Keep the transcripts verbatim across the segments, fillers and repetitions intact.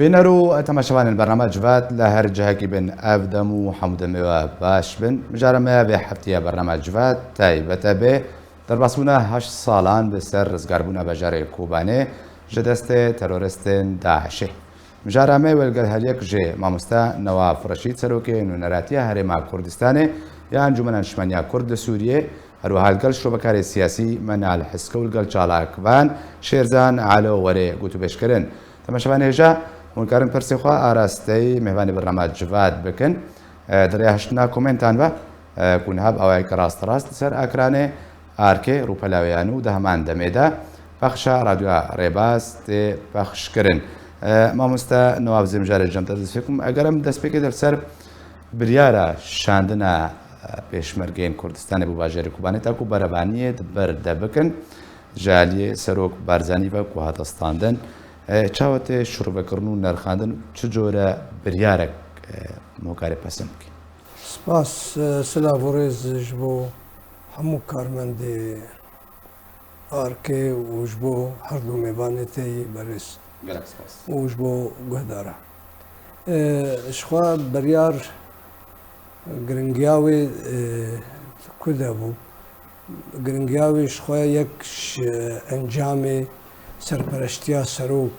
Bîner û temaşevanên bername Civat li her cihekî bin, ev dem û hemû demê we baş bin. Mijara me ya vê hefteyê ya bername Civat taybet e bê derbasbûna heşt salan bi ser rizgarbûna bajarê Kobanê ji destê teroristên DAIŞê. Mijara me wê li gel her yek ji mamoste Newaf Reşîd, serokê nûneratiya Herêma Kurdistanê ya Encûmena Niştmaniya Kurd li Sûriyê, her wiha li gel şrovekarê siyasî Menal Hiske û li gel çalakvan Şêrzan Elo were gotûbêj kirin. Temaşevanê hêja, hûn karin pirsê xwe arasteyî mêvanê bernama Civat bikin. E, di rêya hiştina komentan ve, e, ku niha bi awayeke rasterast li ser ekranê Arkê, rûpela wê ya nû di heman demê de pexşa Radyoya Rêbaz tê pexş kirin. E, mamoste Newaf, zê mijarê cem te dest pê kum. Eger em destpêkê de li ser biryara şandina, e, pêşmergeyên Kurdistanê bo bajarê Kobanê, ta ku berevaniyê di ber de bikin, ji aliyê Serok Barzanî ve ku hate standin, e, çawa tê şirovekirin û nerxandin, çi cure biryarek, e, hûn karê pesin bikî? Spas, e, silav û rêz ji bo hemû karmendê Arkê û ji bo her du mêvanê te yî berêz. Gelek spas. Û ji bo guhdara. E, ji xwe biryar giringiya wê, e, ku de bû? Giringiya wê ji xwe yek ji encamê serpereştiya serok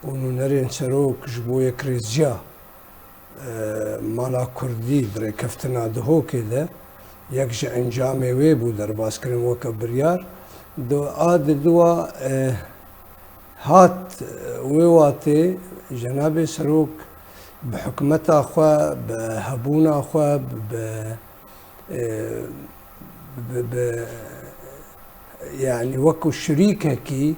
û nûnerên serok ji bo yekrêziya e, mala kurdî di rêkeftina Dihokê de yek ji encamê wê bû derbaskirin weke biryar. Di a di dua, e, hat, e, wê watê cenabê serok bi hikmeta xwe, bi hebûna xwe, bi, e, bi, bi, yanî wekû şirîkekî,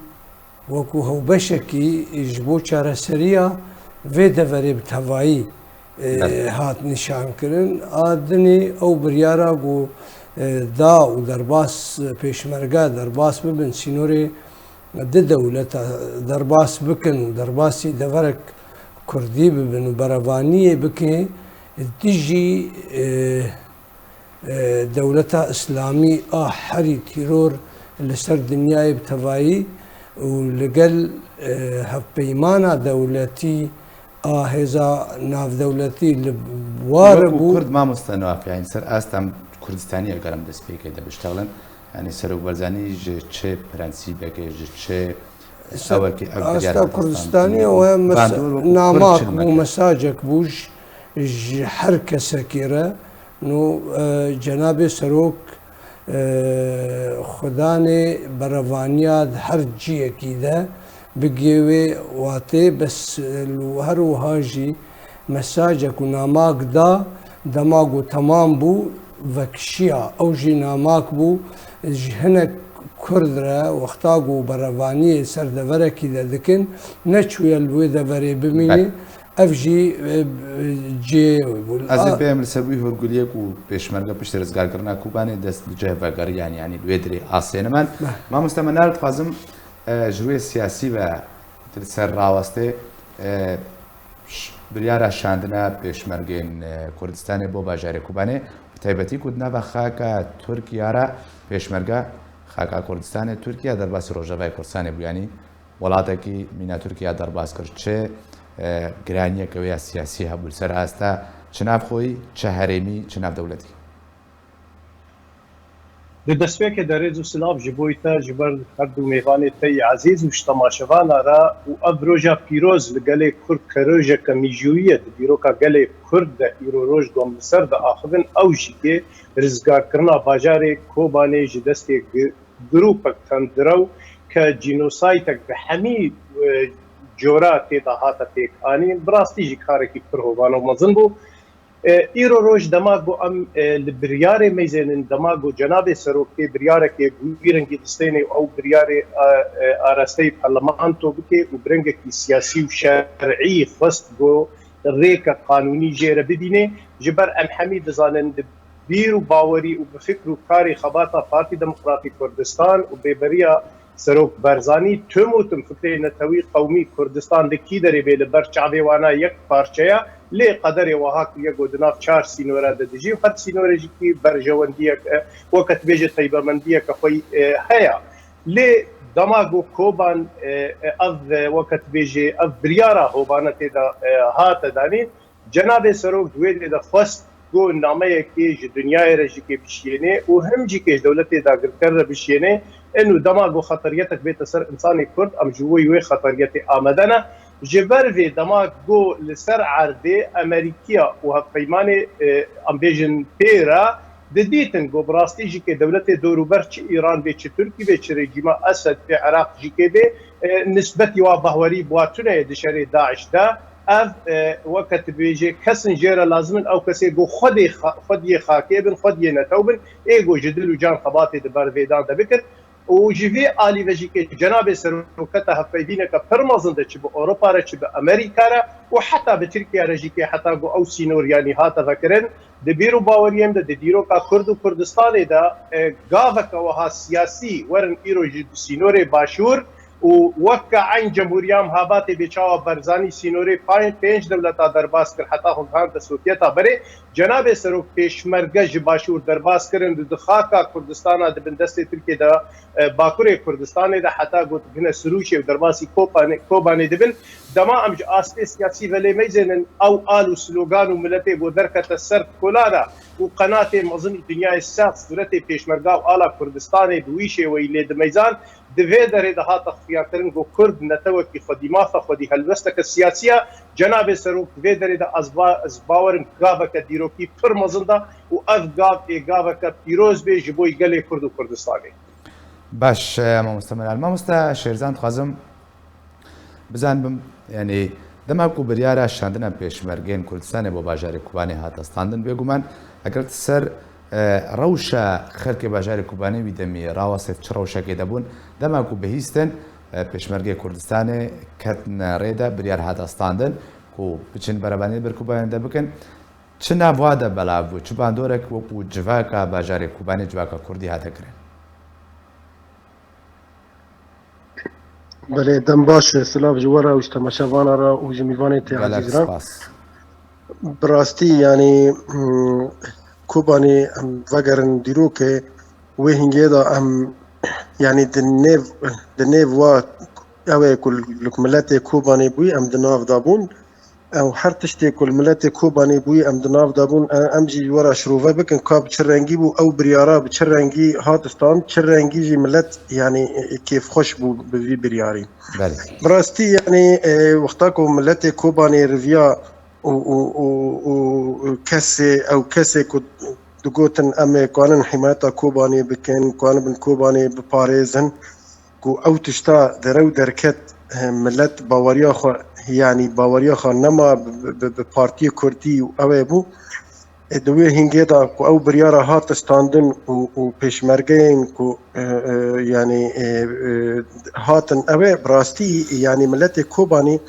wekû hewbeşekî ji bo çareseriya vê deverê bi tevayî, e, Belê. hat nîşankirin. A dinê ew biryara ku, e, da û derbas, pêşmerge derbas bibin, sînorê di dewleta derbas bikin û derbasî deverek kurdî bibin û berevaniyê bike dijî, e, e, dewleta îslamî a herî tîror li ser dinyayê bi tevayî û li gel, e, hevpeymana dewletî a hêza navdewletî li war Wekû bû. Kurd, mamoste Newaf, yanî ser asta Kurdistanî eger em destpêkê de biştexilin, yanî Serok Barzanî ji çi prensîbekê, ji çi Ser Ew wekî ev asta biryar Kurdistanî, Kurdistanî, we mes-, bandor wekî namak Kurd bû, çilmek e. Mesajek bû ji, ji her kesekî re. No, e, cenabê serok, e, xudanê berevaniya di her ciyekî de bigê wê watê, bes, e, li her wiha jî mesajek û namak da, dema ku temam bû, vekişiya. Ew jî namak bû ji hinek Kurd re, wexta ku berevaniyê ser deverekî de dikin, neçûye li wê deverê bimîne. Belê. Ev jî, e, cihê wê bû. Ez ê A- bêm li ser wî hûrguliyê ku pêşmerge piştî rizgarkirina Kobanê dest bi cih vegeriyan, yanî li wê dirê asê niman. Belê. Mamoste Menal, dixwazim, e, ji rûyê siyasî ve li ser rawestê, e, Ş-, biryara şandina pêşmergên, e, Kurdistanê bo bajarê Kobanê, bi taybetî ku di nava xaka Tirkiya re pêşmerge xaka Kurdistanê, Tirkiya derbasî Rojavayê Kurdistanê bû, yanî welatekî mîna Tirkiya derbas kir. Çi, e, giraniyeke wê ya siyasî hebû li ser asta, çi navxweyî, çi herêmî, çi navdewletî? Di destpêkê de rêz û silav ji bo te, ji ber her du mêvanê te yî ezîz û ji temaşevana re û ev roja pîroz li gelê Kurd ke rojeke mîjûyî ye di dîroka gelê Kurd de îro roj ku em li ser diaxivin, ew jî yê rizgarkirina bajarê Kobanê ji destê gi-, grûpek tundrew ke cînosaytek bi hemî, e, cora tê de hate pêkanîn, bi rastî jî karekî pir hovan û mezin bû. E, îro roj dema ku em, e, li biryarê meyzênin, dema ku cenabê serok tê biryarekê ku wî rengî distênê û ew biryarê, e, e, arasteyî parlamento bike û bi rengekî siyasî û şer'î xwest ku rêke qanûnî jê re bibîne, ji ber em hemî dizanin di bîr û bawerî û bi fikr û karê xebata Partî Demokratîk Kurdistan û bêberiya Serok Barzanî tim û tim fikrê netewî qewmî Kurdistan li kî derê bê li ber çavê wana yek parçe ye, lê qederê wiha kiriye ku di nav çar sînore de dijî û her sînorê jî kî berjewendiyek, e, weke dibêje taybemendiyeke xwe, e, heye. Lê dema ku Koban, e, e, ev, e, weke tu bêjê, ev biryara Hobana tê de, e, hate danîn, Cenabê Serok di wê dê de xwest ku nameyekê ji dinyayê re jî kê bişiyênê û him jî kê ji dewletê dagirker re bişiyênê, ên û dema ku xeteriyetek bête ser însanê Kurd, em ji bo wê xeteriyetê amade ne. Ji ber vê dema ku li ser erdê Amerîkiya û hevpeymanê, e, em bêjin pê re, didîtin ku bi rastî jî kê dewletê dorûber çi Îran bê, çi Tirkî bê, çi rejîma Esed ê Iraq jî kê bê, e, nisbetî wa bahwerî bi wa tune ye di şerê DAIŞ de. Ev, e, weke tu bêjê, kesin jê re lazim in, ew kesê ku xwedê xa-, xwediyê xakê bin, xwediyê netew bin, ê ku ji dil û can xebatê di ber vêdan de bikin. Û ji vê alî ve jî kê cenabê seroketa hevpeyvîneke pir mezin de çi bi Ewropa re, çi bi Amerîka re û heta bi Tirkiye re jî kê heta ku ew sînor yanî hate vekirin, di bîr û baweriyên de, di dîroka Kurd û Kurdistanê de, e, gaveke wiha siyasî werin îro ji sînorê Başûr û weke eyn Cemhûriya Mihabatê bê çawa Barzanî sînorê pay-, pênc dewleta derbas kir heta xwe gihande Sovyeta berê, Cenabê Serok pêşmerge ji Başûr derbas kirin, di, di xaka Kurdistana di bin destê Tirkiyê de, e, Bakurê Kurdistanê de heta got bihine Sirûşê û derbasî Kopanê, Kobanê dibin. Dema em ji astê siyasî ve lê meyzênin, ew al û slogan û miletê ku derkete ser kola de û qenatê mezin û dinyayê ser sûretê pêşmerga û ala Kurdistanê bi wî şêweyî lê dimeyzan, di vê derê de hate xuyakirin ku Kurd netewekî xwedî maf e, xwedî helwesteke siyasî ye. Cenabê Serok di vê derê de ez ba-, ez bawerim gaveke dîrokî pir mezin da û ev gav ê gaveke pîroz bê ji bo gelê Kurd û Kurdistanê. Baş, e, mamoste Meral. Mamoste Şêrzan, dixwazim bizanibim, yanî dema ku biryara şandina pêşmergeyên Kurdistanê bo bajarê Kobanê hate standin, bêguman eger tu ser, e, rewşa xelkê bajarê Kobanê wî demî rawestê çi rewşekê de bûn, dema ku bihîstin, e, pêşmergê Kurdistanê ketine rê de biryar hate standin ku biçin berevaniyê ber Kobanê de bikin. Çi nav wa de belav bû, çi bandorek wekû civaka bajarê Kobanê, civaka Kurdî hate kirin? Belê, dem baş, silav ji we re û ji temaşevana re û ji mîvanê tê Gelek ezîz re. Spas. Bi rastî, yanî, hmm, Kobanê em vegerin dîrokê, wê hingê de em, yanî di nêv, di nêv wa ew ê ku li miletê Kobanê bûyî, em di nav de bûn. Ew her tiştê ku li miletê Kobanê bûyî, em di nav de bûn, e, em jî ji we re şirove bikin, ka bi çi rengî bû, ew biryara bi çi rengî hat stand, çi rengî jî milet, yanî, e, kêfxweş bû bi vî biryarî. Belê. Bi rastî, yanî, e, wexta ku miletê Kobanê riviya û, û, û, û kesê, ew kesê ku digotin em ê kanin hîmayeta Kobanê bikin, kanibin Kobanê biparêzin, ku ew tişta derew derket, e, milet baweriya xwe, yanî baweriya xwe nema bi, bi, bi, bi partiyê Kurdî û ew ê bû. E, di wê hingê de ku ew biryara hat standin û, û pêşmergeyên ku, e, e, yanî, e, e, hatin ew ê, bi rastî, yanî miletê Kobanî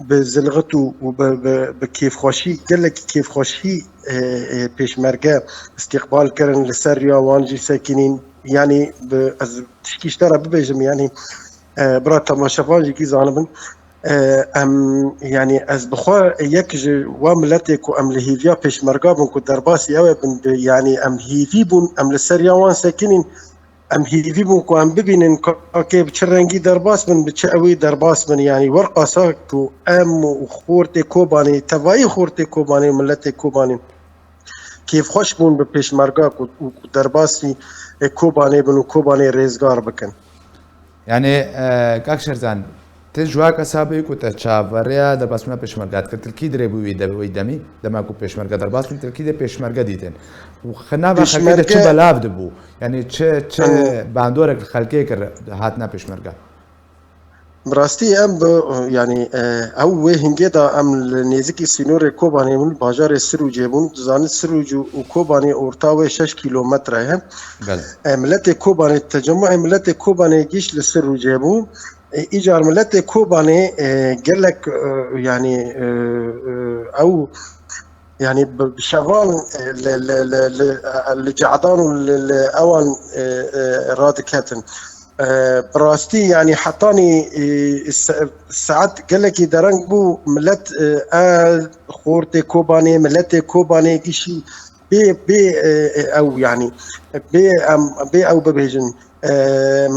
bi zilxit û, û bi, bi, bi kêfxweşî, gelekî kêfxweşî, e, e, pêşmerge îstîqbal kirin, li ser riya wan jî sekinîn. Yanî bi, ez tişkî ji te re bibêjim, yanî, e, bira temaşevan jî kî zanibin. E, em, yanî ez bi xwe yek ji wa miletê ku em li hêviya pêşmerga bin ku derbasî ew ê bin, bi, yanî em hêvî bûn, em li ser ya wan sekinîn, em hêvî bûn ku em bibînin ka, ka kê bi çi rengî derbas bin, bi çi ewî derbas bin, yanî werqasa ku em û xortê Kobanê, tevayî xortê Kobanê û miletê Kobanê kêfxweş bûn bi pêşmerga ku, û ku derbasî, e, Kobanê bin û Kobanê rêzgar bikin. Yanî, e, kak Şêrzan, tu ji wa kesa bûyî ku te çaverêya derbasbûna pêşmerga dikir, tu li kî dirê bûyî wî de-, wî demî, dema ku pêşmerge derbas bûn, tu li kî de pêşmerge dîtin? Û xi-, nava xelkê de çi Pêşmerge belav dibû? Yanî çi, çi Em bandorek li xelkê kir hatina pêşmerge? Bi rastî em bi, yanî, e, ew wê hingê de em li nêzikî sînorê Kobanê bûn, bajarê Sirûcê bûn. Dizanin Sirûc û, û Kobanê orta wê şeş kîlometre ye. Belê. E, miletê Kobanê, tecemûê miletê Kobanê giş li Sirûcê bû. E, îcar miletê Kobanê, e, gelek, e, yanî, e, e, ew, yanî bi, bi şevan, e, li, li, li, li, e, li cehdan û li, li ewan, e, e, radiketin. E, bi rastî, yanî hetanî, e, se-, saet gelekî dereng bû, milet, e, e, xortê Kobanê, miletê Kobanê gişî bê, bê, e, e, ew, yanî, bê em, bê ew bibêjin, e,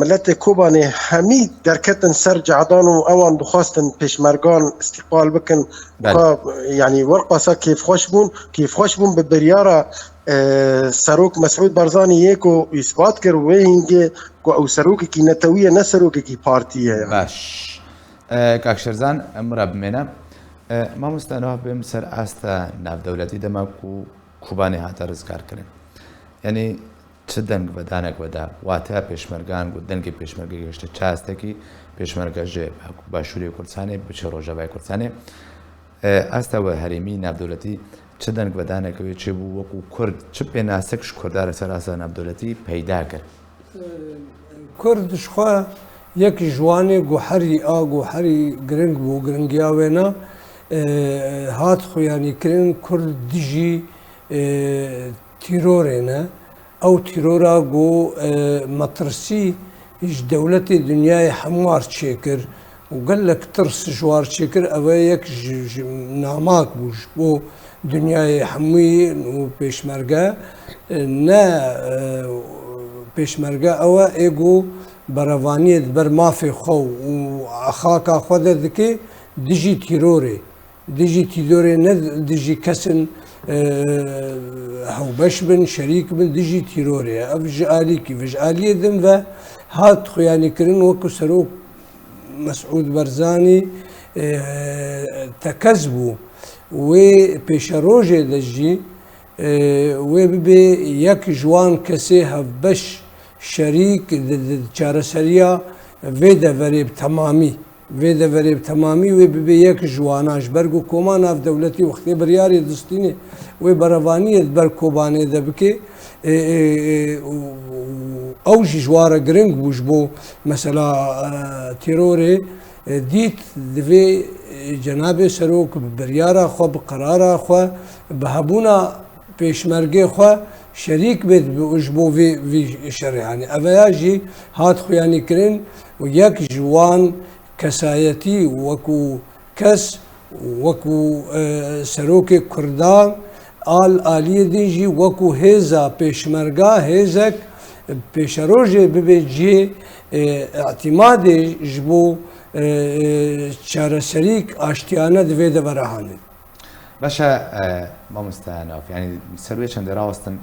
miletê Kobanê hemî derketin ser cehdan û ewan dixwastin pêşmergan îstîqbal bikin. Belê. Ka, yanî, werqasa kêfxweş bûn, kêfxweş bûn bi biryara, e, Serok Mesûd Barzanî yê ku îsbat kir wê hîngê ku ew serokekî netewî ye, ne serokekî partî ye. Baş. E, Kak Şerzan, em wira bimêne. E, mamoste, niha bêm ser asta navdewletî, dema ku Kobanê hate rizgarkirin. Yanî çi dengvedanek veda, wateya pêşmergan, ku dengê pêşmerge gihişte çi astekî, pêşmerge ji Başûrê Kurdistanê biçe Rojavayê Kurdistanê. E, asta we herêmî, navdewletî çi dengvedanek wê çêbû, wekû Kurd, çi pênasek ji Kurda re ser asta navdewletî peyda kir? Kurd ji xwe yek ji wan e ku herî a, ku herî giring bû, giringiya wêna, e, hat xuyanîkirin Kurd dijî, e, tîrorê ne. Ew tîrora ku, e, metirsî ji dewletê dinyayê hemû war çêkir û gelek tirs ji war çêkir, ev e yek ji, ji namak bû ji bo dinyayê hemûyî û pêşmerge, e, ne, e, pêşmerge ew e, ê ku berevaniyê di ber mafê xwe û xaka xwe de dike dijî tîrorê, dijî tîrorê, ne dijî kesin, e, hewbeş bin, şerîk bin, dijî tîrorê. Ev ji alîkî ve, ji aliyê din ve hat xuyanîkirin wekî serok Mesûd Barzanî, e, tekez bû. Wê pêşerojê de jî, e, wê bibe yek ji wan kesê hevbeş şerîk di, di çareseriya vê deverê bi temamî. Vê deverê bi temamî wê bibe yek ji wana, ji ber ku koma navdewletî wextê biryarê distînê wê berevaniyê di ber Kobanê de bike, e, e, e, û, û ew jî ji wa re giring bû ji bo mesela, e, terorê, e, dît divê, e, cenabê serok bi biryara xwe, bi qerara xwe, bi hebûna pêşmergê xwe şerîk bêt bi, ji bo vê, vî şerê. Yanî eveya jî hat xuyanîkirin û yek ji wan kesayetî wekû kes, wekû, e, serokê Kurdan, al aliyê din jî wekû hêza pêşmerga, hêzek pêşerojê bibe cihê, e, îtîmadê ji bo, e, e, çareserîk aştiyane di vê devera hanê. Baş e, e, mamoste Naf, yanî ser wê çendê rawestin,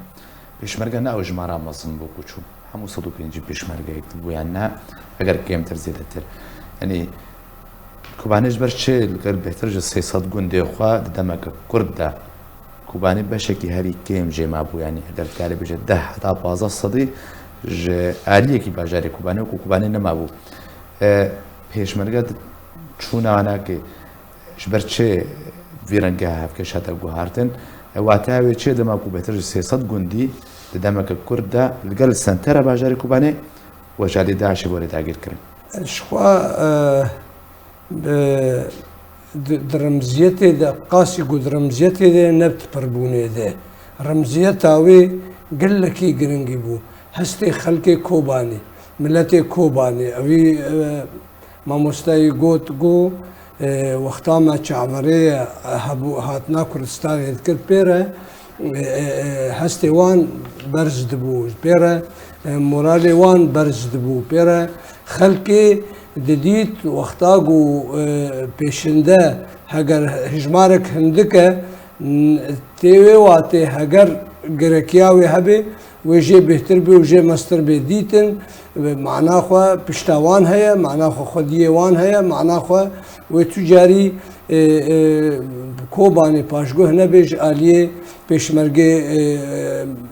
pêşmerge ne ew jimara mezin bû ku çû. Hemû sed û pêncî pêşmergeyek bû yan ne, eger kêmtir zêdetir. Yanî Kobanê ji ber çi li gel bêhtir ji sê sed gundê xwe di demeke kurt de Kobanê beşekî herî kêm jê mabû, yanî eger dikarê bêje deh heta pazdeh sedî ji aliyekî bajarê Kobanê wekû Kobanê nemabû. E, pêşmerge di çûna anakê Ji ber çi vî rengê hevkêş hate guhartin? Wateya wê çi ye dema ku bêhtir ji sê sed gundî di demeke kurt de li gel sentera bajarê Kobanê û ji alî DAIŞê borê dagîr kirin? Ji xwe, e, bi, di, di remziyetê de, qasî ku di remziyetê de ne di pirbûnê de. Remziyeta wê gelekî giringî bû. Hestê xelkê Kobanê, miletê Kobanê, evî, e, Mamostayî got ku, e, wexta me çaverê, e, hebû, hatina Kurdistanê dikir pê re, e, e, e, hestê wan berz dibû, pê re, e, moralê wan berz dibû, pê re xelkê didît wexta ku, e, pêşinde heger hijmarek hindik e, n-, tê wê watê heger gerekiya wê hebe, wê jê bêhtir bê û jê mestir bê dîtin, mana xwe pişta wan heye, mana xwe xwediyê wan heye, mana xwe wê tu carî, e, e, Kobanê paşguh nebe ji aliyê pêşmergê, e,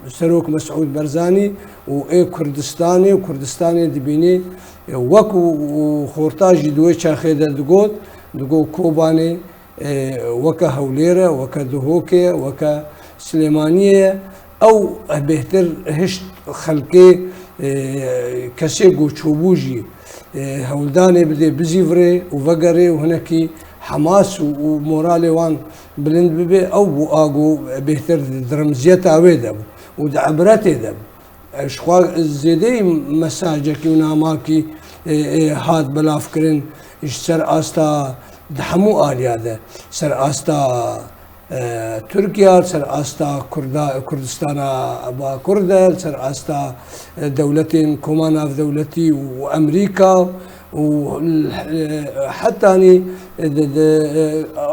Serok Mesûd Barzanî û ê Kurdistanê û Kurdistanê dibînî, e, wekû xorta jî di wê çaxê de digot, digot Kobanê, e, weke Hewlêr e, weke Duhokê ye, weke Silêmaniyê ye. Ew bêhtir hişt xelkê, e, kesê ku çûbû jî, e, hewldanê bidê bizîvirê û vegerê û hinekî hemas û, û moralê wan bilind bibe, ew bû a ku bêhtir di remziyeta wê de bû û di ibretê de bû. Ji xwe zêdeyî mesajekî û namakî, e, e, hat belavkirin ji ser asta di hemû aliya de, ser asta, e, Tirkiye, li ser asta Kurda, Kurdistana Bakur de, li ser asta, e, dewletên koma navdewletî û Amerîka û, e, hetanî, e, di, di, e,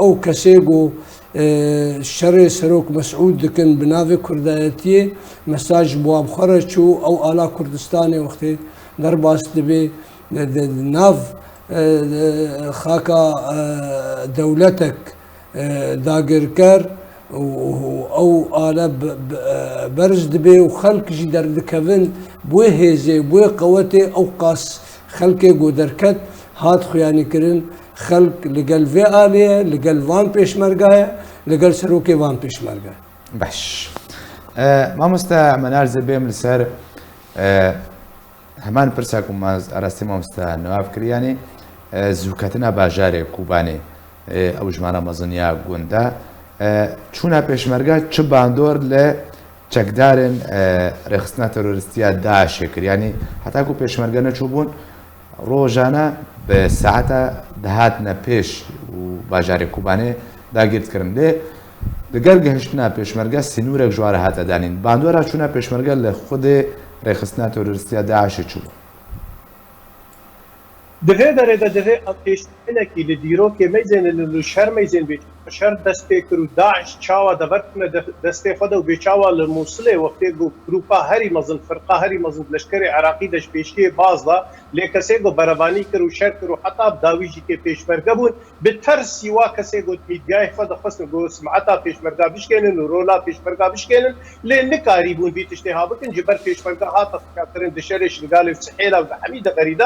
ew kesê ku, e, şerê Serok Mesûd dikin bi navê Kurdayetiyê, mesaj ji bo xwe re çû, ew ala Kurdistanê wextê derbas dibe, e, di, di nav, e, e, xaka, e, dewletek, e, dagirker û, û ew ale bi, bi, e, berz dibe û xelk jî derdikevin, bi wê hêzê, bi wê qewetê ew qas xelkê ku derket hat xuyanîkirin, xelk li gel vê alê ye, li gel van pêşmerga ye, li gel serokê van pêşmerga ye. Baş. E, mamoste, me nerzê bêm li ser, e, Heman pirsa ku ma, arastî mamoste Newaf kiriye, yanî, e, zûketina bajarê Kobanê, e, ew jimara mezin ya gund e. E, çûna pêşmerge çi bandor li çekdarên, e, rêxistina terorîstî ya DAIŞê kir? Yanî heta ku pêşmerge neçûbûn, rojane bi saeta dihatine pêş û bajarê Kobanê dagir dikirin. Lê digel gihiştina pêşmerge sînorek ji wan re hate danîn. Bandora çûna pêşmerge li xwedê rêxistina terorîstî ya DAIŞê çi bû? Di vê derê de divê em pêşbînekî li dîrokê meyzên li li şer meyzên bê şer dest pê kir û DAIŞ çawa dever tine de-, destê xwe de û bê çawa li Mûsilê wextê ku grûpa herî mezin, firqa herî mezin di leşkerê Iraqî de ji pêşiyê baz da, lê kesê ku berevanî kir û şer kir û heta bi dawî jî kê pêşmerge bûn, bi tersî wa kesê ku mîdyayê xwe dixwestin ku simeta pêşmerga bişkênin û rola pêşmerga bişkênin, lê nikarîbûn vî tiştê ha bikin, ji ber pêşmerga hate xikakirin di şerê Şingalê û Sihêla û di hemî deverî de.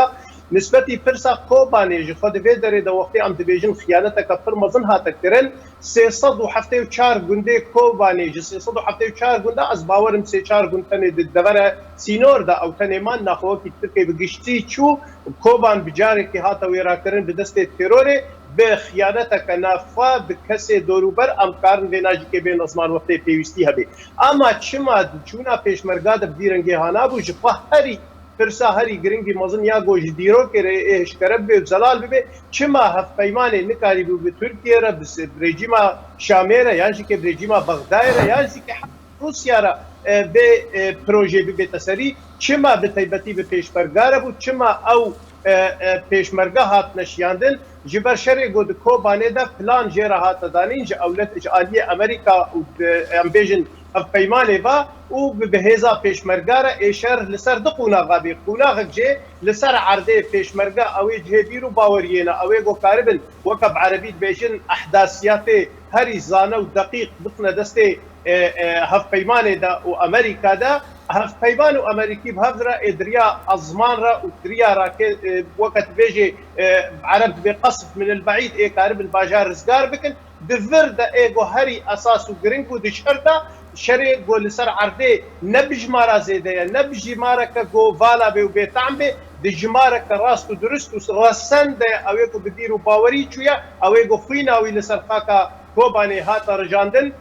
Nisbetî pirsa Kobanê ji xwe di vê derê de wextê em dibêjin xiyaneteke pir mezin hate kirin, sê sed û heftê û çar gundê Kobanê, ji sê sed û heftê û çar gunda ez bawerim sê çar gund tenê di devera sînor de ew tenê man, naxwe wekî Tirkê bi giştî çû, Koban bi carekê hate wêrakirin bi destê terorê, bi xiyaneteke navxwe, bi kesê dorûber, em karin vê najikê bên ziman wextê pêwîstî hebe. Ama çima di çûna pêşmerga de bi vî rengê hanabû, ji xwe herî pirsa herî giringî mezin ya ku ji dîrokê re ê hişkere bibe û zelal bibe, çima hevpeymanê nikarîbû bi Tirkiye re, bi se-, bi rejîma Şamê re, yan jî ke bi rejîma Bexdayê re, yan jî ke Rûsya re, e, vê, e, projê bibête serî, çima bi taybetî bi pêşmerga re bû, çima ew, e, e, pêşmerge hatine şiyandin, ji ber şerê ku di Kobanê de plan jê re hate danîn, ji ewlet, ji aliyê Amerîka û di, em bêjin, hevpeymanê ve û bi, bi hêza pêşmerga re ê şer li ser du qûnaxa bê. Qûnaxek jê li ser erdê pêşmerge ew ê cihê bîr û baweriyê ne, ew ê ku karibin, weke bi erebî dibêjin, ehdasiyatê herî zane û deqîq bixine destê, e, e, hevpeymanê de û Amerîka de, hevpeyman û Amerîkî bi hev re ê di riya ezman re û di riya rake-, e, weke dibêjê, e, ereb dibê qesf min el beîd ê karibin bajar rizgar bikin. Di vir de ê ku herî esas û giring bû di şer de, şerê ku li ser erdê ne bi jimara zêde ye, ne bi jimareke ku vala bê û bêtehm bê, di jimareke rast û durust û resen de ye, ew ê ku bi bîr û bawerî çûye, ew ê ku xwîna wî li ser xaka Kobanê hate rijandin.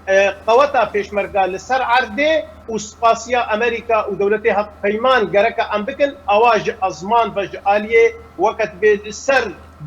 E, qeweta pêşmerga li ser erdê û spasiya Amerîka û dewletê hevpeyman gereke em bikin, ewa ji ezman ve ji aliyê weke dibê li ser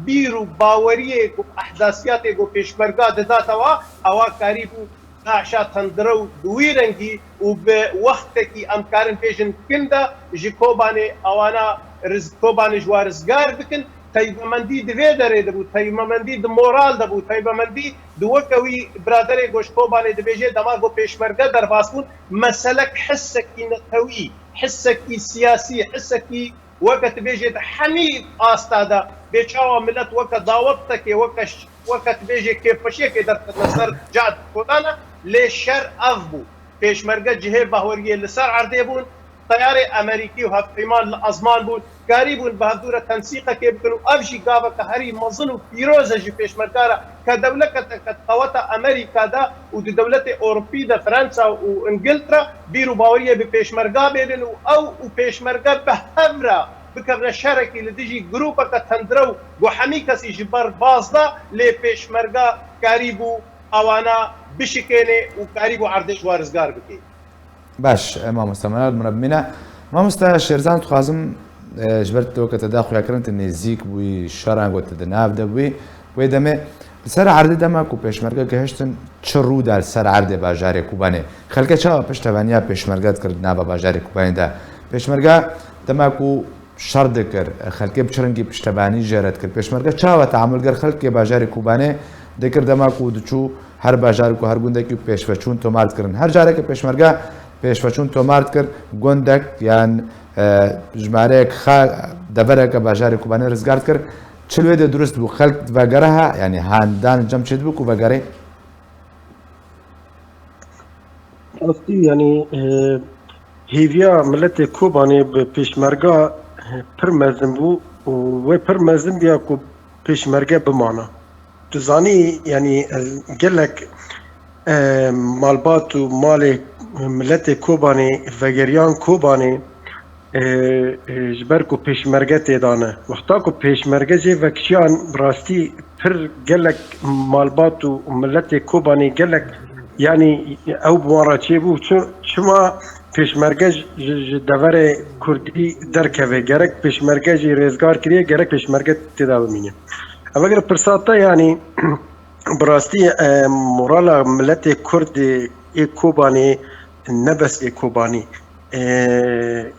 bîr û baweriyê ku ehdasiyatê ku pêşmerga didate wa, ewa karîbû DAIŞa tendrew bi wî rengî û bi wextekî em karin bêjin kin de ji Kobanê ewana riz-, Kobanê ji wa rizgar bikin. Taybemendî di vê derê de bû, taybemendî di moral de bû, taybemendî di weke wî biraderê ku ji Kobanê dibêje, dema ku pêşmerge derbas bûn, meselek hisekî netewî, hisekî siyasî, hisekî weke tu bêjê di hemî asta de bê çawa milet weke daweteke, weke ş-, weke tu bêjê kêfxweşiyekê derketine ser cad kotane, lê şer ev bû. Pêşmerge cihê bahweriyê li ser erdê bûn, teyarê Amerîkî û hevpeyman li ezman bûn, karîbûn bi hevdû re tensîqekê bikin û ev jî gaveke herî mezin û pîroz e ji pêşmerga re ke dewleteke qeweta Amerîka de û di dewletê Ewropî de, Fransa û Îngiltere, bîr û baweriyê bi pêşmerga bênin û ew û pêşmerge bi hev re bikevine şerekî li dijî grûpeke tendrew ku hemî kesî ji ber baz da, lê pêşmerga karîbû ewana bişikêne û karîbû erdê ji wa rizgar bike. Baş, e, mamoste Meral, min re bimîne. Mamoste Şêrzan, dixwazim, e, ji ber tu weke te da xuyakirin, tu nêzîk bûyî şeran, ku tu di nav de bûyî. Wê demê, Li ser erdê dema ku pêşmerge gihiştin, çi rû da li ser erdê bajarê Kobanê? Xelke çawa piştevaniya pêşmerge dikir di nava bajarê Kobanê de? Pêşmerge dema ku şer dikir, xelkê bi çi rengî piştevanî jê re dikir? Pêşmerge çawa teamul ger xelkê bajarê Kobanê dikir dema ku diçû her bajarek û her gundekî pêşveçûn tomar dikirin? Her careke pêşmerge pêşveçûn tomar dikir, gundek yan, e, jimareyek xa devereke bajarê Kobanê rizgar dikir. Çi li wê de durust bû? Xelk vegere ha, yanî handan cem çêdibû ku vegerê? Rastî, yanî, e, hêviya miletê Kobanê bi pêşmerga, e, pir mezin bû û wê pir mezin biya ku pêşmerge bimana. Tu zanî, yanî, e, gelek, e, malbat û malê miletê Kobanê, vegeriyan Kobanê, e, e, ji ber ku pêşmerge tê dane. Wexta ku pêşmerge jê vekişiyan, bi rastî pir gelek malbat û miletê Kobanê gelek, yanî ew bi wan re çêbû. Çi-, çima pêşmerge ji, ji, ji deverê kurdî derkeve? Gerek pêşmerge jî rêzgar kiriye, gerek pêşmerge tê de bimîne. Ev eger pirsa te, yanî, bi rastî, e, morala miletê Kurd ê Kobanê, ne bes ê Kobanî. E,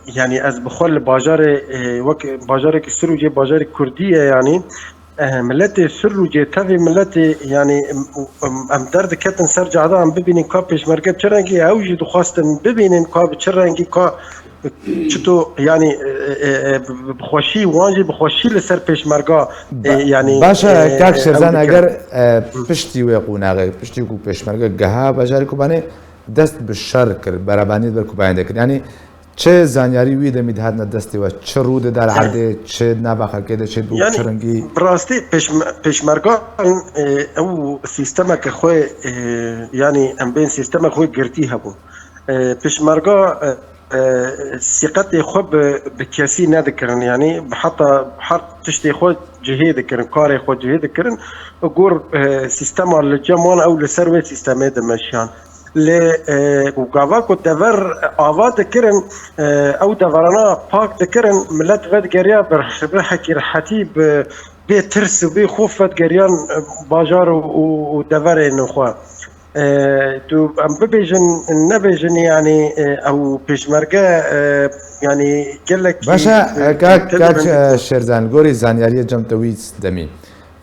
yanî ez bi xwe li bajarê, e, wek bajarekî Sirûcê, bajarê Kurdî ye, yanî, e, miletê Sirûcê, tevî miletê, yanî, em, em, em derdiketin ser cade, em bibînin ka pêşmerge bi çi rengî, ew jî dixwestin bibînin ka bi çi rengî, ka çito, yanî, e, e, e, bi, bi xweşî, wan jî bi xweşî li ser pêşmerga, e, Ba-, yanî, baş e, e, kak e, Şêrzan, ew dikir. Eger, e, Hı. Piştî wê qonaxê, piştî ku pêşmerge geha bajarê Kobanê dest bi şer kir, berevaniyê li ber Kobanê de kir. Yanî çi zanyarî wî demî dihatine destê we, çi rû dida li erdê, çi nava xelkê de çêdibû, Yanî, çi rengî? Bi rastî pêşme-, pêşmergan, e, ew sîstemeke xwe, e, yanî em bên sîsteme xwe girtî hebû. E, pêşmerga, e, e, sîqetê xwe bi, bi kesî nedikirin, yanî heta her tiştê xwe cihê dikirin, karê xwe cihê dikirin. Gor, e, sîstema li cem wan ew li ser wê sîstemê dimeşiyan. Lê, e, û gava ku dever ava dikirin, e, ew deverana pak dikirin, milet vedigeriya bi rih-, rihekî rihetî bi bê tirs û bê xof vedigeriyan, e, bajar û, û, û deverên xwe. E, tu em bibêjin, nebêjin, yanî, e, ew pêşmerge, e, yanî gelekî, Baş e, e, kak, kak, e, Şêrzan, li gorî zanyariyê cem te wî demî.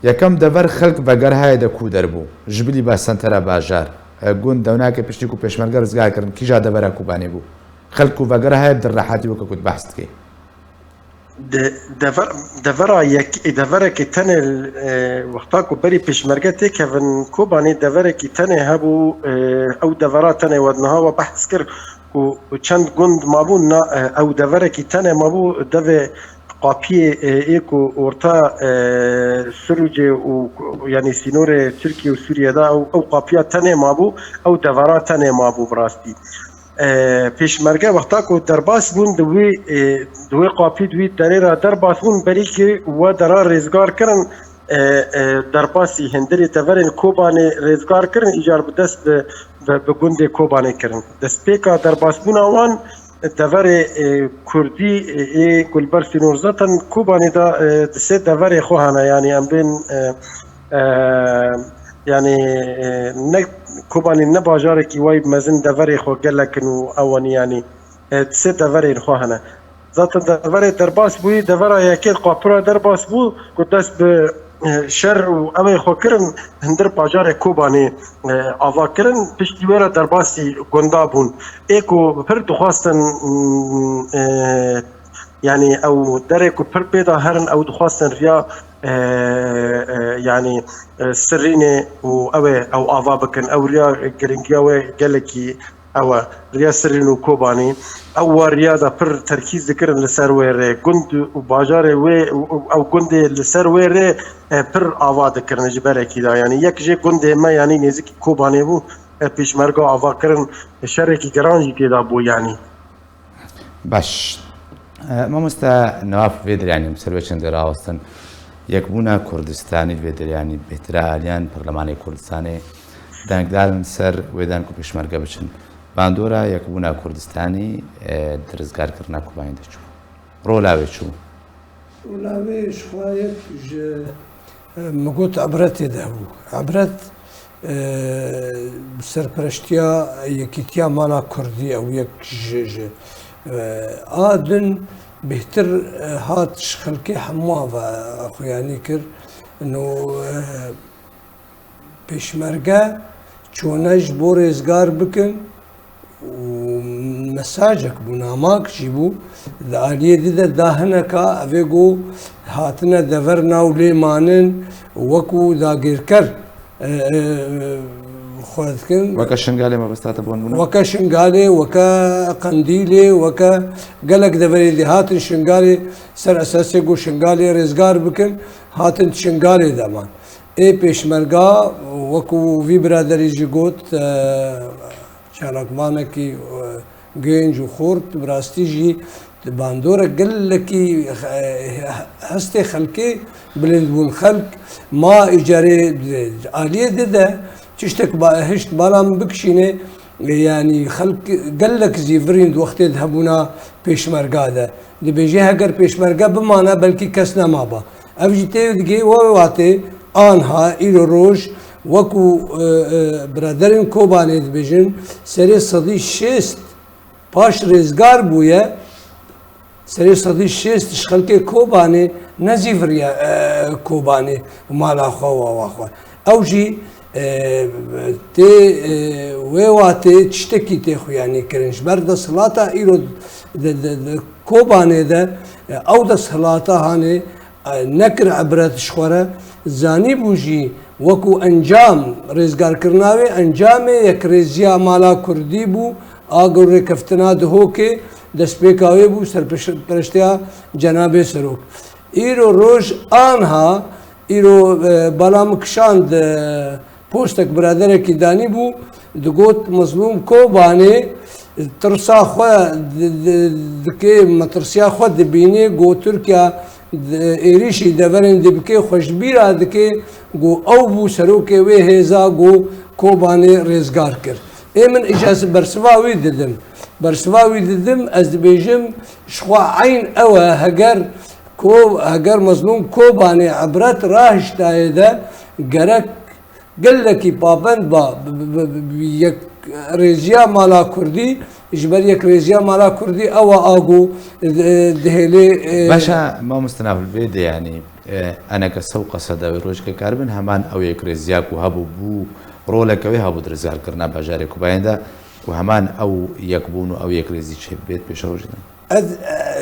Yekem dever xelk vegerhayê de ku derbû? Ji bilî be sentera bajar, e, gund, dewnakê piştî ku pêşmerge rizgar kirin, kîja devera Kobanê bû? Xelk ku vegerhayê bi rehetî weke ku tu behs dikî. De-, dever-, devera yek, deverekê tenê, e, wexta ku berî pêşmerge têkevin Kobanê deverekî tenê hebû, e, ew devera tenê we niha we behs kir ku çend gund mabûn, na, e, ew deverekî tenê mabû, devê qapiyê, e, ê ku orta, e, Sirûcê û, yanî sînorê Tirkiye û Sûriye de ew, ew qapiya tenê mabû, ew devera tenê mabû bi rastî. E, pêşmerge wexta ku derbas bûn di wî, e, di wê qapî di wî derê re derbas bûn, berî ki we dera rêzgar kirin, e, e, derbasî hundirê deverên Kobanê rêzgar kirin, îcar bi dest bi, bi, bi gundê Kobanê kirin. Destpêka derbasbûna wan, deverê, e, Kurdî, e, ê ku li ber sînor zaten Kobanê de, e, di sê deverê xwe hene, yanî em bên, e, e, yanî, e, ne Kobanê ne bajarekî way mezin, deverê xwe gelek in û ew anî, yanî, e, di sê deverên xwe hene. Zaten deverê derbas bûyî, devera yekê qapira derbas bû ku dest bi, e, şer û ew ê xwe kirin, hundir bajarê Kobanê, e, ava kirin, piştî wê re derbasî gunda bûn. Ê ku pir dixwestin, mm, e, yanî ew derê ku pir pê de herin, ew dixwestin riya, e, e, yanî, e, Sirînê û ew ê ew ava bikin. Ew riya giringiya wê gelekî ew e, riya Sirîn û Kobanî. Ew wa riya de pir terkîz dikirin li ser wê rê. Gund û bajarê wê û, û ew gundê li ser wê rê, e, pir ava dikirin ji berekî de. Yanî yek jê gundê me, yanî nêzikî Kobanê bû, e, pêşmerga ava kirin, e, şerekî giran jî tê de bû, yanî. Baş. E, mamoste Newaf, vê derê, yanî, ser wê çendê rawestin. Yekbûna Kurdistanî vê derê, yanî, bêhtir e, aliyan Parlemanê Kurdistanê dengdar in ser wê dan ku pêşmerge biçin. Bandora Yekbûna Kurdistanî, e, di rizgarkirina Kobanê de çû. Rola wê çû. Rola wê ji xwe yek ji Min got ebretê de bû. Ebret, e, bi serpereştiya Yekîtiya Mala Kurdî ew yek ji, ji, e, a din bêhtir, e, hat ji xelkê hemû ve xuyanî kir. No, e, Pêşmerge çûne ji bo rêzgar bikin û mesajek bû, namak jî bû. Di aliyê di de da hineka evê got hatine deverna û lê manin wekû dagirker, e, e, xwe dikin. Weke Şingalê mebesta te bûn bûne? Weke Şingalê, weke Qendîlê, weke gelek deverê dî hatin Şingalê ser esasê got Şingalê rêzgar bikin, hatin Şingalê de man. Ê pêşmerga, wekû vî biraderî jî got, e, çalakvanekî, e, genc û xort, bi rastî jî di bandorek gelekî, e, hestê xelkê bilind bûn. Xelk ma îcarê aliyê di de tiştek ba-, hişt bala min bikişîne, e, yanî xelk gelek zîvirîn di wextê di hebûna pêşmerga de. Dibêje heger pêşmerge bimane, belkî kes nemaba. Ev jî tê digê we watê anha îro roj wekû, e, e, biraderên Kobanê dibêjin, serê sedî şêst paş rêzgar bûye, serê sedî şêst ji xelkê Kobanê nezîviriye, e, Kobanê û mala xwe û awa xwe. Ew jî, e, tê, e, wê watê tiştekî tê xuyanî kirin. Ji ber desthilata îro di, di, di Kobanê de, e, ew desthilata hanê, e, nekir ebret ji xwe re, zanîbû jî wekû encam rêzgarkirina wê, encamê yekrêziya mala Kurdî bû, a ku rêkeftina Duhokê destpêka wê bû, serpeş-, pereştiya Cenabê Serok. Îro roj anha, îro, e, bala min kişand, e, postek biraderekî danîbû, digot, Mezlûm Kobanê tirsa xwe di, di, dike, metirsiya xwe dibîne, got Tirkiye di, êrîşî deverên dî bike, xwe ji bîra dike, got ew bû serokê wê hêza, got Kobanê rêzgar kir. Ê min îca ez bersiva wî didim. Bersiva wî didim, ez dibêjim, ji xwe eyn ew e, heger Ko-, heger Mezlûm Kobanê ebret rahiştayê de gerek gelekî pabend ba, bi, bi, bi, bi, bi yekrêziya mala Kurdî, ji ber yekrêziya mala Kurdî ew a ago, e, dihêlê, e, Beşa mamoste Navil vê de, yanî, e, eneke sew qeseda wê rojke karibin, heman ew yekrêziya ku hebû bû, roleke wê hebû di rêzgarkirina bajarê Kobanê de, ku heman ew yekbûn û ew yekrêzî çêbibêt pêşerojê de. Ez,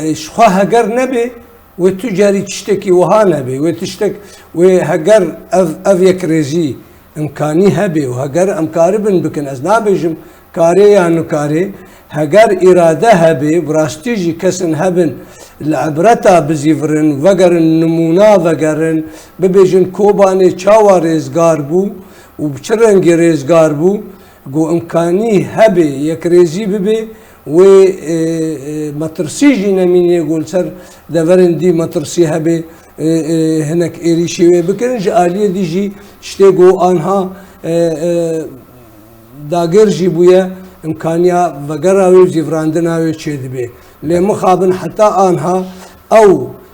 e, ji xwe heger nebê, wê tu carî tiştekî wiha nebê. Wê tiştek, wê heger ev, ev yekrêzî imkanî hebê û heger em karibin bikin, ez nabêjim karê ya nikarê, heger îrade hebê, bi rastî jî kesin hebin li ebreta bizîvirin, vegerin nimûna vegerin, bibêjin Kobanê çawa rêzgar bû û bi çi rengî rêzgar bû, Ku imkanî hebe yekrêzî bibe, wê, e, e, metirsî jî nemîne, ku li ser deverên dî metirsî hebe, e, e, hinek êrîşî wê bikin. Ji aliyê dî jî tiştê ku anha, e, e, dagir jî bûye, imkaniya vegera wê û zîvirandina wê çêdibe. Lê mixabin heta anha ew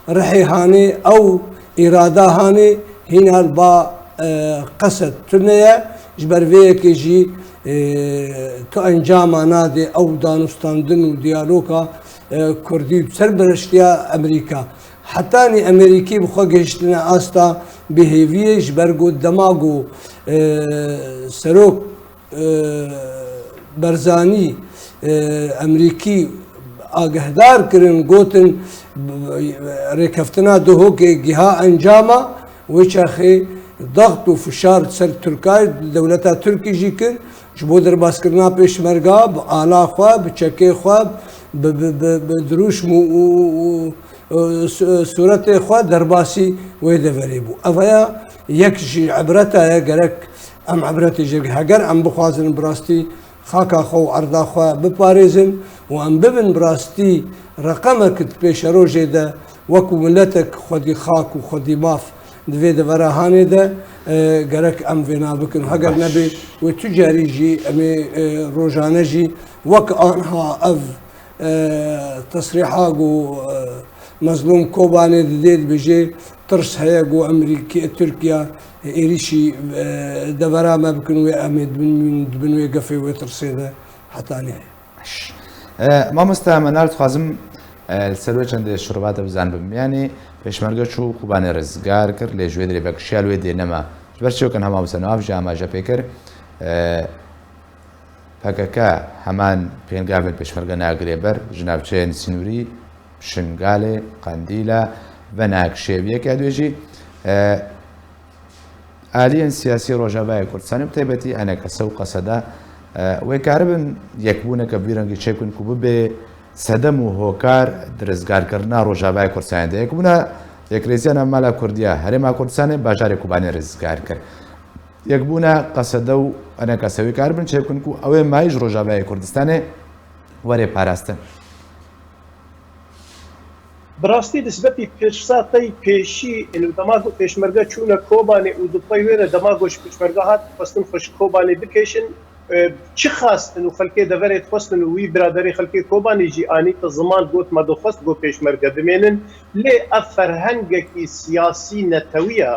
rihê hanê, ew îrada hanê hîna li ba, e, qesed tune ye. Ji ber vê yekê jî, e, tu encama nadê ew danûstandin û diyaloga, e, Kurdî bi ser biriştiya Amerîka. Hetanî Amerîkî bi xwe gihiştine asta bêhêviyê, ji ber ku dema ku, e, serok e, Berzanî, e, Emerîkî agehdar kirin, gotin, b-, b-, rêkeftina Duhokê giha encama, wê çaxê daxt û fişar ser Tirkay, dewleta Tirkî jî kir, ji bo derbaskirina pêşmerga, bi ala xwe, bi çekê xwe, bi, bi, bi, bi dirûşm û, û, û, û, e, su-, e, sûretê xwe derbasî wê deverê bû. Eveya yek ji ebreta ye, gerek em ebretê jê, heger em bixwazin bi rastî xaka xwe û erda xwe biparêzin û em bibin bi rastî reqemek di pêşerojê de, wekû miletek xwedî xak û xwedî maf di vê devera hanê de, e, gerek em vêna bikin. Heger Baş. nebê, wê tu carî jî em ê, e, rojane jî wek anha ev, e, tesrîha ku, e, Mezlûm Kobanê didê, dibêjê, tirs heye ku Amerîkî, Tirkiye êrîşî, e, devera me bikin wê em ê di bin, di bin wê gefê wê tirsê de hetanî heye. E, mamosta Menal, dixwazim, e, li ser wê çendê şirove te bizanibim. Yanî pêşmerge çû Kobanê rizgar kir, lê ji wê derê vekişiya li wê dê nema. Ji ber çi wek hema wisa navê jî amaje pê kir. E, P K K heman pêngavên pêşmerge nagirê ber, ji navçeyên sînorî, Şingalê, Qendîla, ve nakişê bi yek ya dwê jî, e, aliyên siyasî Rojavayê Kurdistanê, bi taybetî E N K S û Qeseda, e, wê karibin yekbûneke bi vî rengî çêbikin ku bibe sedem û hokar di rizgarkirina Rojavayê Kurdistanê de. Yekbûna Yekrêziya Navmala Kurdiya Herêma Kurdistanê bajarê Kobanê rizgar kir. Yekbûna Qesede û E N K S wê karibin çêbikin ku ew ê mayî ji Rojavayê Kurdistanê were parastin. Bi rastî nisbetî pêşsa tey pêşî, ênû dema ku pêşmerge çûne Kobanê û di pey wê re dema ku ji pêşmerge hat xwestin xwe ji Kobanê bikêşin, e, çi xwestin û xelkê deverê dixwestin û wî biraderê xelkê Kobanê jî anî te ziman got me dixwest ku pêşmerge bimênin. Lê ev ferhengekî siyasî netewî ye.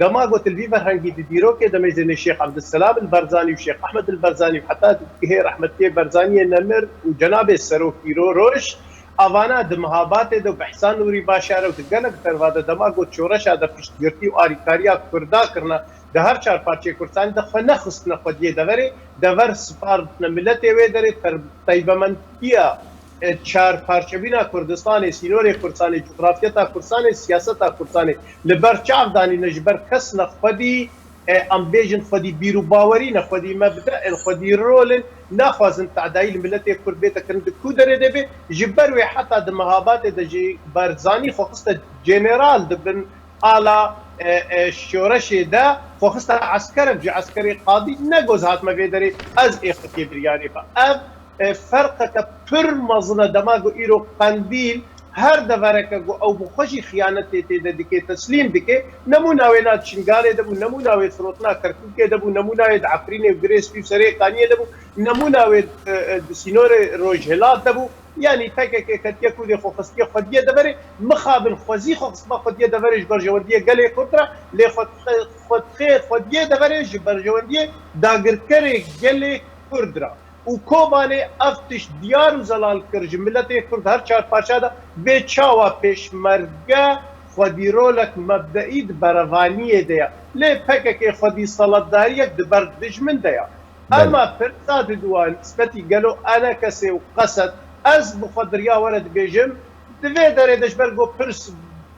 Dema ku tu li vî ferhengî di dîrokê de mêzênê Şêx Ebdulselam el Berzanî û Şêx Ehmed el Berzanî û heta digihê rehmetiyê Berzaniyê nemir û cenabê Serokî Roroj, Avana di mihabatê de û bi Ehsan Nûrî Başar û di gelek derva de dema ku şoreşa de piştgirtî û alîkariya Kurda kirine, di her çar parçeyê Kurdistanê de xwe nexistine xwediyê deverê, dever spartine miletê wê derê, ter-, taybementiya, e, çar parçebîna Kurdistanê, sînorê Kurdistanê, cografyeta Kurdistanê, siyaseta Kurdistanê li ber çav danîne, ji ber kes ne xwedî, e, em bêjin xwedî bîr û bawerî ne, xwedî mebde in, xwedî rol in, naxwazin tedayî li miletê Kurd bête kirin di ku derê de be. Ji ber wê heta di mihabatê de jî Barzanî xwe xiste general di bin ala, e, e, şoreşê de, xwe xiste esker, ji eskerê qadî ne goz hatime vê derê, ez ê xwediyê biryarê be. Ev, e, ferqeke pir mezin e dema ku îro Qendîl her devereke ku ew bi xwe jî xiyanetê tê de dike, teslîm dike. Nemûna wê na Çingalê de bû, nemûna wê firotina Kerkûkê de bû, nemûna wê di Efrînê û Girê Spî û Serê Kaniyê de bû, nemûna wê, e, e, di sînorê Rojhilat de bû. Yanî P K K ketiye ku dê xwe xistiye xwediyê deverê, mixabin xwezî xwe xistma xwediyê deverê ji berjewendiyê gelê Kurd re, lê xwe, xwe, xwe xwediyê deverê ji berjewendiyê dagirkerê gelê Kurd re. Û Kobanê ev tişt diyar û zelal kir ji miletê Kurd her çar parça de bê çawa pêşmerge xwedî rolek mebdeî di berevaniyê de ye. Lê P K K xwedî selatdariyek di ber dijmin de ye. Belê. Ema pirsa diduwa nisbetî gelo E N K S û Qesed, ez bi xwe dirya were dibêjim, di vê derê de ji ber ku pirs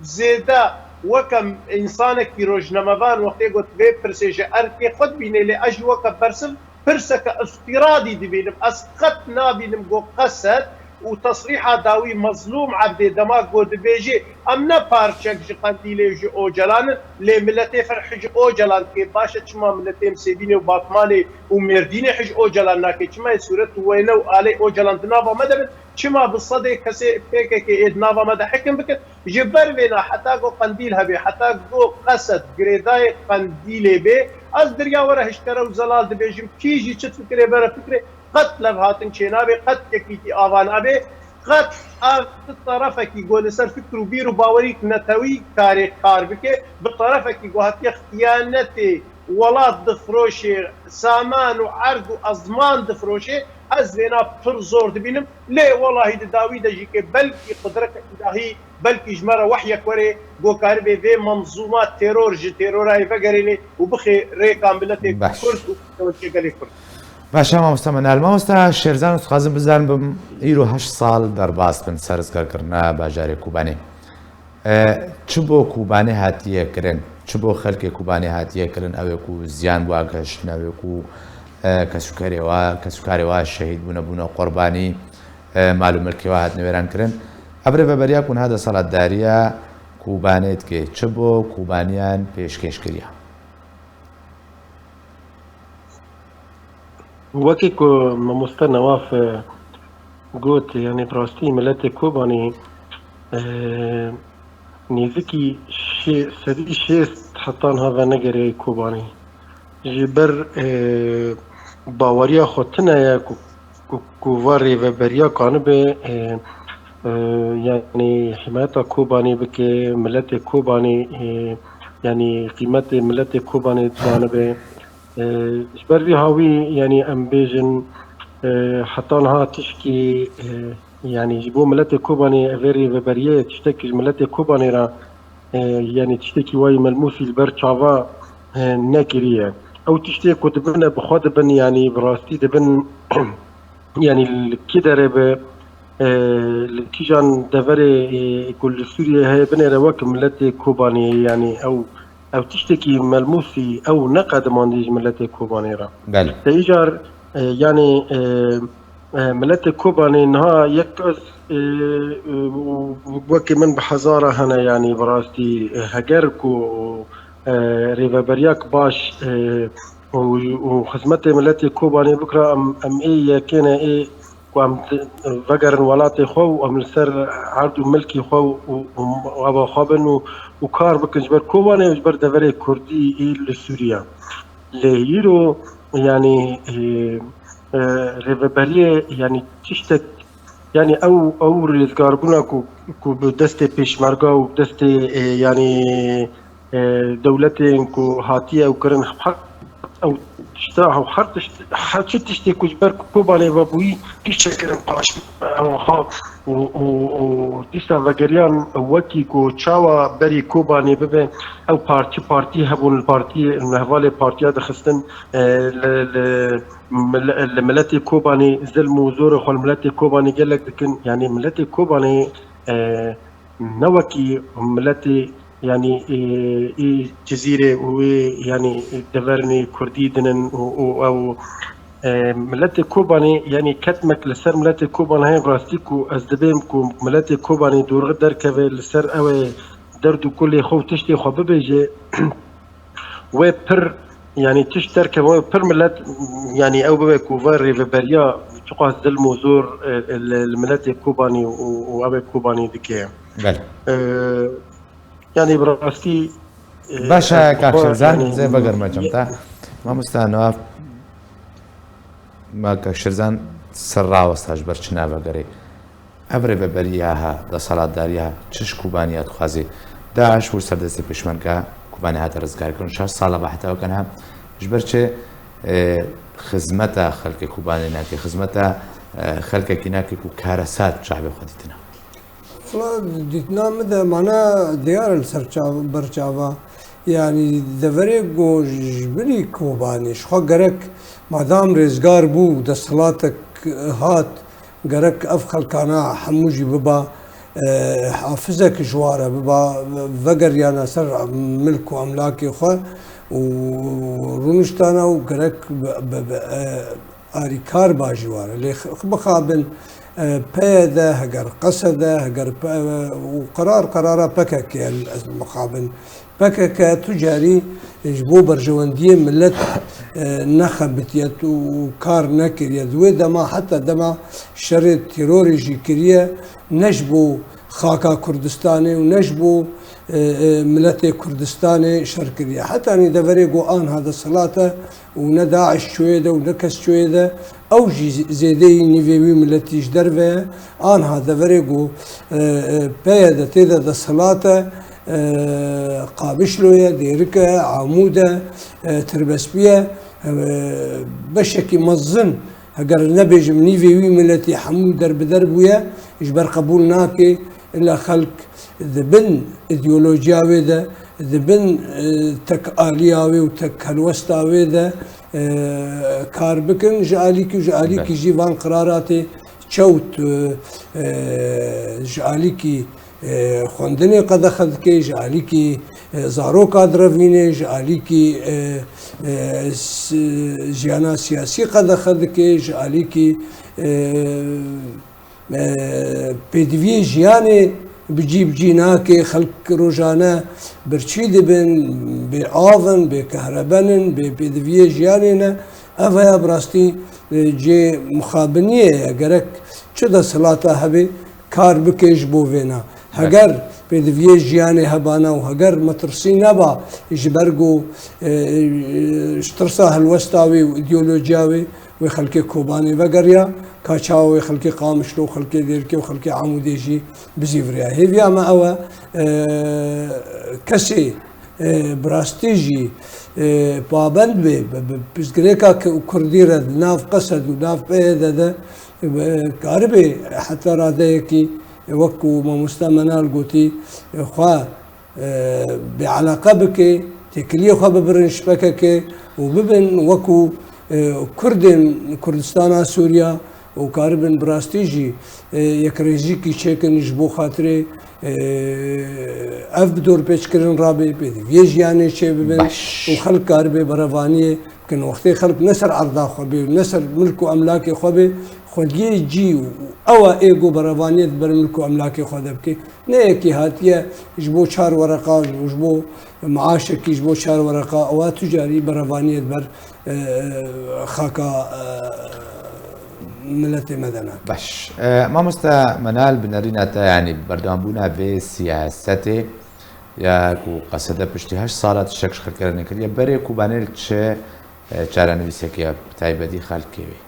zêde weke însanekî rojnamevan wextê ku vê pirsê ji erkê xwe dibînê, lê ez jî weke bersiv pirseke îftîradî dibînim. Ez qet nabînim ku Qesed û tesrîha dawî Mezlûm Ebdê dema ku dibêjê, em ne parçek ji Qendîlê û ji Ocalan in, lê miletê ferh ji Ocalan dike. Baş e, çima miletê Misêbînê û Batmanê û Mêrdînê hij Ocalan nake? Çima ê sûret û wêne û alê Ocalan di nava me de bin? Çima bi sedê kesê P K K ê di nava me de hekim bikin? Ji ber vêna heta ku Qendîl hebe, heta ku Qesed girêdayê Qendîlê bê, ez dirya were hişkere û zelal dibêjim, kî jî çi fikirê bere fikirê, qet levhatin çênabê, qet yekîtî ava nabê, qet ev ti terefekî ku li ser fikir û bîr û bawerîk netewî karê kar bike, bi terefekî ku hatiye xiyanetê welat difroşê, saman û erd û ezman difroşê, ez vêna pir zor dibînim. Lê welahî di dawî de jî ke belkî qudreta îlahî, belkî ji me re wehyek were, ku karibê vê menzûma teror ji terorayê vegerêne û bixê rêka miletê Baş. Kurd û gelê Kurd. Baş e, mamosta Menal. Mamosta Şêrzan, ez dixwazim bizanibim, îro heşt sal derbas bin ser rizgarkirina bajarê Kobanê. E, çi bo Kobanê hatiye kirin, çi bo xelkê Kobanê hatiye kirin, ew ê ku ziyan bû a gihiştin, ew ê ku, e, kesûkerê wa, kesûkarê wa şehîd bûne, bûne qurbanî, e, mal û milkê wa hatine wêran kirin. Ev rêveberiya ku niha desthilatdariya Kobanê dike, çi bo Kobaniyan pêşkêş kiriya? Wekî ku mamoste Newaf, e, got, yanî bi rastî miletê Kobanê, e, nêzikî şê-, sedî şêst heta niha venegeriye Kobanê. Ji ber, e, baweriya xwe tune ye ku, ku, ku va rêveberiya kanibe, e, e, yanî himayeta Kobanê bike, miletê Kobanê, e, yanî qîmetê miletê Kobanê zanibe. E, ji ber vî hawî, yanî em bêjin, e, heta niha tişkî, e, yanî ji bo miletê Kobanê evê rêveberiyê tiştekî ji miletê Kobanê re, e, yanî tiştekî wayî melmûsî li ber çava, e, nekiriye. Ew tiştê ku dibine bi xwe dibin, yanî bi rastî dibin, yanî li kî derê be, e, li kîjan deverê, e, ku li Sûriyê heye binêre wek miletê Kobanê, yanî ew, ew tiştekî melmûsî, ew ne qedimandî ji miletê Kobanê re. Belê. Te îcar, e, yanî, e, e, miletê Kobanê niha yek ez, e, e, wekî min bi hezara hene, yanî bi rastî, e, heger ku, e, rêveberiyak baş, e, û, û xizmetê miletê Kobanê bikira, em, em ê yekê ne ê ku em di-, vegerin welatê xwe û em li ser erd û milkî xwe û, û, û ava xwe bin û, û kar bikin ji ber Kobanê û ji ber deverê Kurdî ê li Sûriye. Lê îro, yanî, e, e, rêveberiyê, yanî tiştek, yanî ew, ew rêzgarbûna ku, ku bi destê pêşmerga û destê, e, yanî, e, dewletên ku hatiye ew kirin, her ew tişta, ew her tişt, her çi tiştê ku ji ber Kobanê ve bûyî, pîşe kirin paş, ew xwe û, û, û dîsa vegeriyan wekî ku çawa berî Kobanê bibe, ew parçe partî hebûn, li partî, li hevalê partiya dixistin, e, li, li, mil-, li miletê Kobanê zilm û zorê xwe li miletê Kobanê gelek dikin. Yanî miletê Kobanê, e, ne wekî miletê, yanî, e, ê Cizîrê û ê, yanî, devernê Kurdî dinin û, û ew, e, miletê Kobanê, yanî ketmek li ser miletê Kobanê heye, rastî ku ez dibêm ku miletê Kobanê dorxe derkeve li ser ew ê derd û kulê xwe û tiştê xwe bibêje, wê pir, yanî tişt derkeve, wê pir milet, yanî ew bibe ku ve rêveberiya çiqas zilm û zor, e, e, li, li miletê Kobanî û, û ev ê Kobanî dike. Belê. E, yanî bi rastî, e, Baş e, e, kak xwe, Şirzan, yanî, zê vegerme ye- çemta. Mamosta Newaf, ma kak Şirzan ser rawesta ji ber çi navegerê? Ev rêveberiya ha, deselatdariya ha, çi ji Kobaniya dixwaze? DAIŞ û serdestê pêşmerga Kobanê hate rizgarkirin. Şeş sala ve heta wekene ha, ji ber çi, e, xizmeta xelkê Kobanê nake, xizmeta, e, xelkekî nake ku karesat çavê xwe dîtine? Wala dîtina min de mane diyar e li ser çav-, ber çava. Yanî deverê ku ji binî Kobanê ji xwe gerek madam rêzgar bû, desthilatek hat, gerek ev xelkana hemû jî biba, e, hafizek ji wa re biba, vegeriyana ser milk û emlakê xwe û rûniştana û gerek bi, bi, bi, e, arîkar ba ji wa re. Lê x-, mixabin, e, P Y D, heger Qesede, heger P-, û qerar, qerara P K K ye, ez mixabin. P K K tu carî ji bo berjewendiyê milet, e, nexebitiye û kar nekiriye. Di wê dema heta dema şerê terorê jî kiriye, ne ji bo xaka Kurdistanê û ne ji bo, e, e, miletê Kurdistanê şer kiriye. Hetanî deverê ku anha desthilat e û ne DAIŞ çûyê de û ne kes çûyê de, ew jî zêdeyî nîvê wî miletî ji derve ye. Anha deverê ku, e, e, P Y D tê de desthilat e, e, Qabişlo ye, Dêrik e, Amûd e, e, Tirbespî ye, e, beşekî mezin, heger nebêjim nîvê wî miletî hemû derbider bûye, ji ber qebûl nake, illa xelk di bin îdeolojiya wê de, di bin, e, tek aliya wê û tek helwesta wê de, e, kar bikin. Ji alîkî û ji alîkî Belê. jî van qeraratê çewt, e, e, ji alîkî, e, xwendinê qedexe dike, ji alîkî, e, zaroka direvîne, ji alîkî, e, e, s-, jiyana siyasî qedexe dike, ji alîkî, e, e, pêdiviyê jiyanê bi cî bi cî nake, xelk rojane birçî dibin, bê av in, bê kehrebe nin, bê pêdiviyê jiyanê ne. Ev heye bi rastî, e, cê mixabiniyê ye. Gerek çi desthilata hebe, kar bike ji bo vêna. Evet. Heger pêdiviyê jiyanê hebana û heger metirsî neba ji ber ku, e, e, ji tirsa helwesta wê û îdeolojiya wê, wê xelkê Kobanê vegeriya, ka çawa wê xelkê Qamişlo û xelkê Dêrikê û xelkê Amûdê jî bizîviriya. Hêviya me ew e, e, kesê, e, bi rastî jî, e, pabend bê, bi, bi pirsgirêka ku Kurdî re di nav Qesed û nav P Y D de, e, karibe heta radeyekî, e, wek ku mamoste Menal gotî, e, xwe e, bêeleqe bike, têkiliyê xwe bibirin ji P K K û bibin wekû, e, Kurdên Kurdistana Sûriya û karibin bi rastî jî, e, yekrêzîkî çêkin ji bo xatirê, e, ev bi dorpêçkirin rabe, pêdiviyê jiyanê çêbibin Baş. û xelk karibe berevaniyê bikin. Wextê xelk ne ser erda xwe bê, ne ser milk û emlakê xwe bê, xwediyê cî û ew e ê ku berevaniyê di ber milk û emlakê xwe de bike. Ne yekî hatiye ji bo çar wereqa û ji bo maaşekî ji bo çar wereqa, ewa tu carî berevaniyê di ber, e, xaka, e, miletê me de ne. Baş. E, mamoste Menal, bi nerîna te, yanî berdewambûna vê siyasetê ya ku Qesede piştî heşt sala tiştek ji xelkê re nekiriye, berê Kobanê li çi, e, çarenivîseke ya bi taybetî xelkê wê?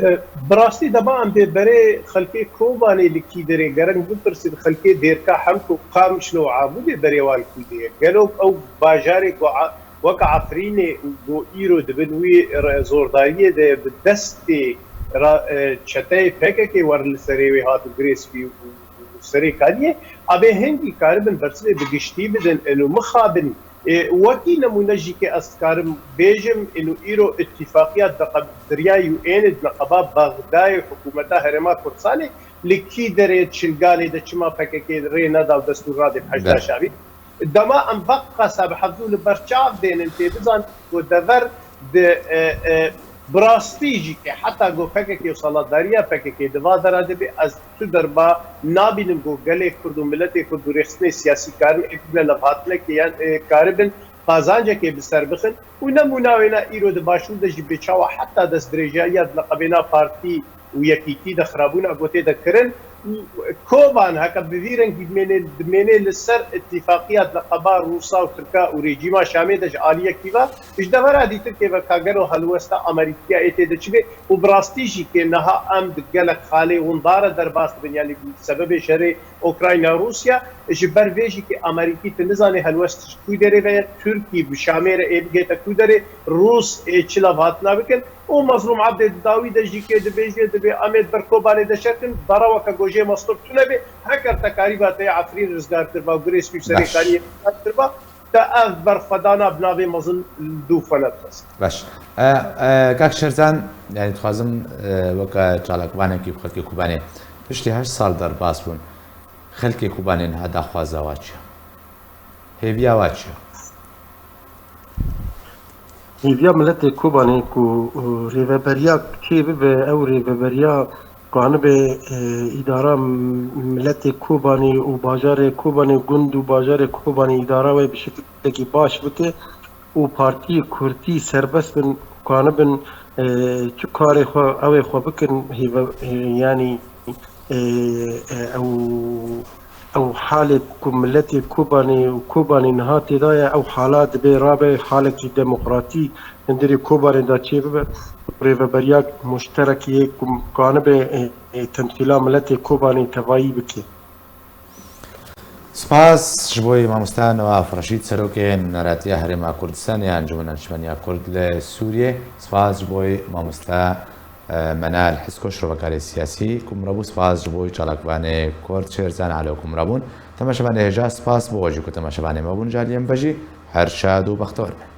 E, bi rastî dema em dê berê xelkê Kobanê li kî derê, gerek bipirsin, xelkê Dêrka, Hemk û Qamişlo û Amûdê berê wan kû de ye. Gelo ew bajarê ku a-, weke Efrînê û ku îro dibin wî re-, zordariyê de ye, bi destê ra-, e, çeteyê P K K wer li serê wê hat û girê spî û, û serê kaniyê, abê hingî karibin bersivê bi giştî bidin, eno mixabin. Ê, wekî nemûne jî ke ez dikarim bêjim, ino îro îtîfaqiya di qe-, deryayê û ênê di neqeba Bexdayê hikûmeta Herêma Kurdistanê li kî derê Çilgalê de çima P K K rê neda û destûr radê bi heşda Be. şavî. Dema em veqasa bi hevdû li ber çav dênin tê bizan ku dever di, e, e, bi rastî jî ke heta ku P K K û saladariya P K K di va dera de bê, ez tu derba nabînim ku gelê Kurd û miletê Kurd û rêxistinê siyasî karin ê bibine levhatinekê yan, e, karibin qazancekê bi ser bixin û nemûna wêna îro di Başûr de jî bê çawa heta destdirêjiya ya di leqebêna partî û yekîtî de xirabûna gotê de kirin û Koban heke bi vî rengî dimênê, dimênê li ser îtîfaqiya di leqeba Rûsa û Tirka û rejîma Şamê de ji aliyekî ve, ji devera dîtirkê ve ka gelo helwesta Amerîkiya ê tê de çi bê û bi rastî jî kê niha em di gelek xalê windar e derbas dibin, yanî bi sebebê şerê Ukrayna-Rûsya, ji ber vê jî kê Amerîkî tu nizanê helwest ji kû derê ve ye, Tirkî bi Şamê re ê bigihête kû derê, Rûs ê çi levhatina bikin û Mezlûm Ebdê di dawî de jî kê dibêje, dibê em ê di ber Kobanê de şer kin, dara weke gojê mestur tune bê, heker te karîba te yê Efrîn rizgar kiriba, Gurê Spî û Serê Baş. Kaniyê rizgar kiriba, te ev berxwedana bi navê mezin li dû xwe nedixist. Baş. E, e, Kak Şêrzan, yanî dixwazim, e, weke çalakvanekî bi xelkê Kobanê piştî heşt sal derbas bûn. Xelkê Kobanê niha daxwaza wa çi ye? Hêviya wa çi ye? Hêviya miletê Kobanê ku, e, rêveberiya çê bibe, ew rêveberiya kanibe, e, îdara miletê Kobanê û bajarê Kobanê, gund û bajarê Kobanê îdara wê bi şeklekî baş bike û partiyê Kurdî serbest bin, kanibin, e, tu karê xwe, ew ê xwe bikin, hêve-, e, yanî, e, e, ew, ew halê ku miletê Kobanê û Kobanê niha têda ye, ew hala dibê rabe halekî demokratî hundirê Kobanê de çêbibe. Rêveberiya muşterekî yê ku kanibe, e, e, temsîla miletê Kobanê tevayî bike. Spas ji bo mamoste Newaf Reşîd, serokê Nûneratiya Herêma Kurdistanê ya Encûmena Niştimaniya Kurd li Sûriyê. Spas ji bo mamoste, e, Menal Hiskoş, şrovekarê siyasî ku min re bû. Spas ji bo çalakvanê Kurd Şêrzan Alo ku min re bûn. Temaşevanê hêja, spas bo we jî ku temaşevanê me bûn. Ji aliyê min ve jî her şad û bextewar bin.